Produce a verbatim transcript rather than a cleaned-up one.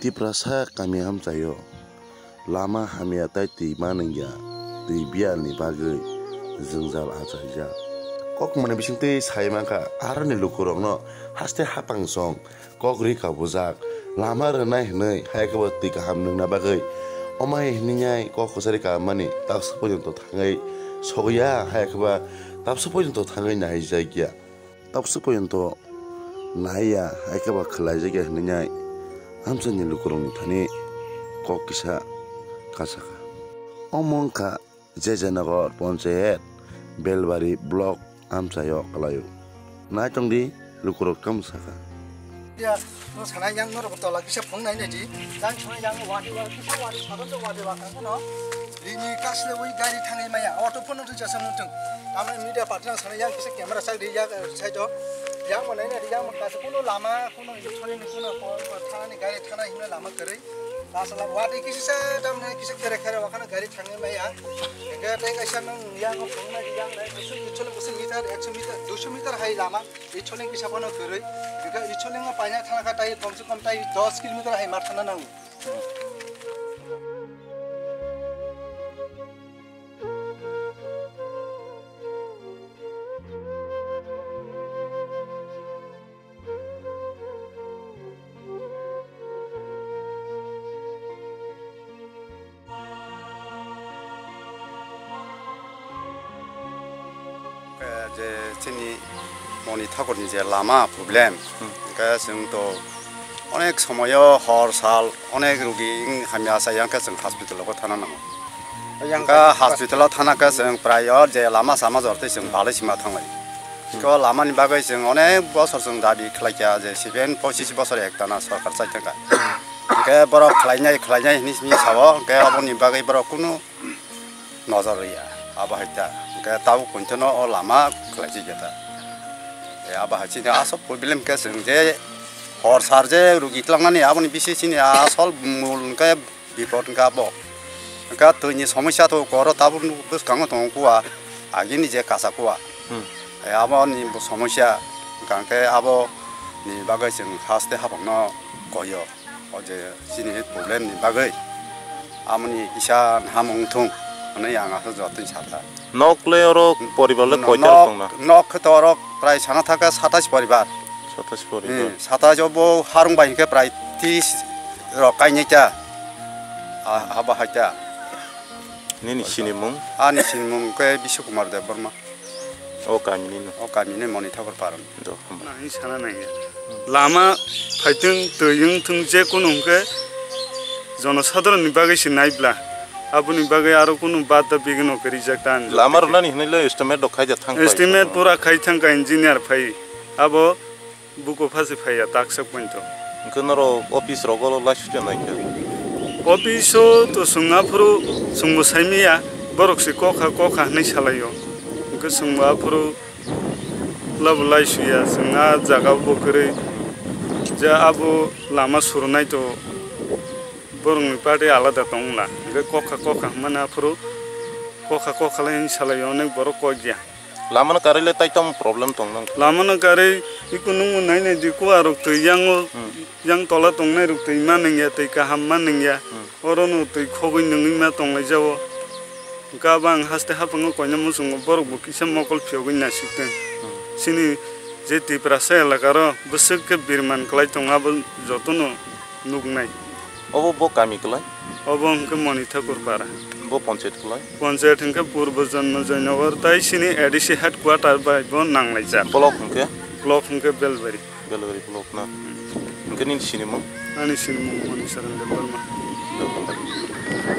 Tiprasa kami amchaio lama hamya tai twi manwngya, twi biyalni bagwi jwngjal achaijak. Kokmani bisingtwi sai mankha, aroni lukurokno haste hapang song kok ri kabujak, lama rwnai hwnwi, hai khe bo twi kaham nwngna bagwi. Omo hai hwnwi kok kwchari kaham mani taksa porjonto thangwi sogwi ya, hai khe ba taksa porjonto thangwi naijakya. Taksa porjonto naiya, hai khe ba khwlaijakya hwnwi amchaini lukurokni thani kok kisa kasakha. Omo wngkha Jejanagar Ponchayat, Belbari Block amchaio kwlaio. Naitongdi lukurok tamo sakha. Ya, no sana yang no tola kisa phone nai nai di. Yang sana yang wati wati kisa wati sana to wati wati no. Ini kasle wi gari thangai maya. Auto phone no jasa mutung. Ama media partner sana yang kisa camera side ya side do. Yang mana ini yang mana kasih kuno lama kuno ini sana ini kuno thana ni gari thana ini lama kere. Lasa lama wati kisa sa dam nai kisa kere kere wakana gari thangwi maya. Hingke tei kaisa nang yang phungnai yang nai kusuk kusuk kusuk meter, ekso meter, duiso meter hai lama. Icholing kisa bono kwrwi. Hingke icholing o paina thana kha tai komse kom tai dos kilometer hai mar thana nango. Je chini Moni Thakurni je lama problem, hmm, hingke chwng to onek somoyo hor sal onek rugi wng hamya sa yang khe chwng hospital o thana nango. Yang hingke hospital o thana khe chwng prayo je lama sama jor tei chwng balai sima thanglai. Hingke o lamani bagwi chwng onek bosor chwng dabi khlaikha je seven pochis bosor ektana sorkar chai thangkha. Hingke borok khlainai khlainai hinwi simi sao, hingke aboni bagwi borok kunu nojor rwya, abo hai ta. Hingke tabuk pointono o lama khlaijak ya ta. E, abo hai chini asol problem khe chwng je hor sar je rugi tlangnani aboni bisi chini asol mul hingke bipot hingke abo. Hingke twini somosya to koro tabuk bwskango tongo kua, agini je kasa kua. Hmm. E, aboni bo somosya hingke abo ni bagwi chwng haste hapangno koyo. O je chini problem ni bagwi amoni kisa hamung thung hwnwi ang aswk jotoni sakha. Nok le oro poribar le koital tongna? Nok khe to oro prai sana thaka satais poribar. Satais poribar. Hmm, satais o bo harung bai hwnkhe prai tris rok kainai ta. A, abo hai ta. Nini sinimung? Ani sinimung khe Biswa Kumar Debbarma. O kamini no? O kamini Moni Thakur Paran. Do, hamba. Nang sana nangya. Lama phaitwng, twi wngthwng, je kunu hwnkhe jonosadharon ni bagwi se naibla. Aboni bagwi aro kunu bada bigino khe rijak ta ang. Lama rwnani hinwi le estimate rok khaijak thang pai. Estimate pura khai thangkha engineer phai. Abo buko phasi phaiya taksa pointo. Hwnkhe norok office rogo laisukya naikha? Office o to chwng aphuru chwngbo saimaya, borok se kokha kokha hinwi salaio. Hwnkhe chwngbo aphuru labo laisuya, chwng a jaga bo kwrwi. Je abo lama surunai to borokni party alada tongla. Hwnkhe kokha kokha hwnmani aphuru kokha kokha lai hinwi salaio onek borok kok ya. Lamano karwi le tai tamo problem tong nang? Lamano karwi iko nungmo nai nai di kuwa rok twi yango, hmm, yang tola tongnai rok twi ma nangya, twi kaham ma nangya. Hmm. Oro no twi khogwi nungwi ma tonglai jao. Hwnkhe abo ang haste haphango koina muchungo borok bo kisa mokol phiyogwi naisik tong. Hmm. Chini je Tiprasa elaka ro bwswk khe birman kwlai tong abo jotono nuknai. Obo bo kami kwlai? Obo hwnkhe Moni Thakur Para. Bo ponchayat kwlai? Ponchayat hwnkhe Purbo Jonmo Joynagar tai chini A D C headquarter bai bo nanglaijak. Block hwnkhe? Block hwnkhe Belbari. Belbari block na? Hmm. Hwnkhe nini sinimung? Ani sinimung Moni Saran Debbarma. Debbarma.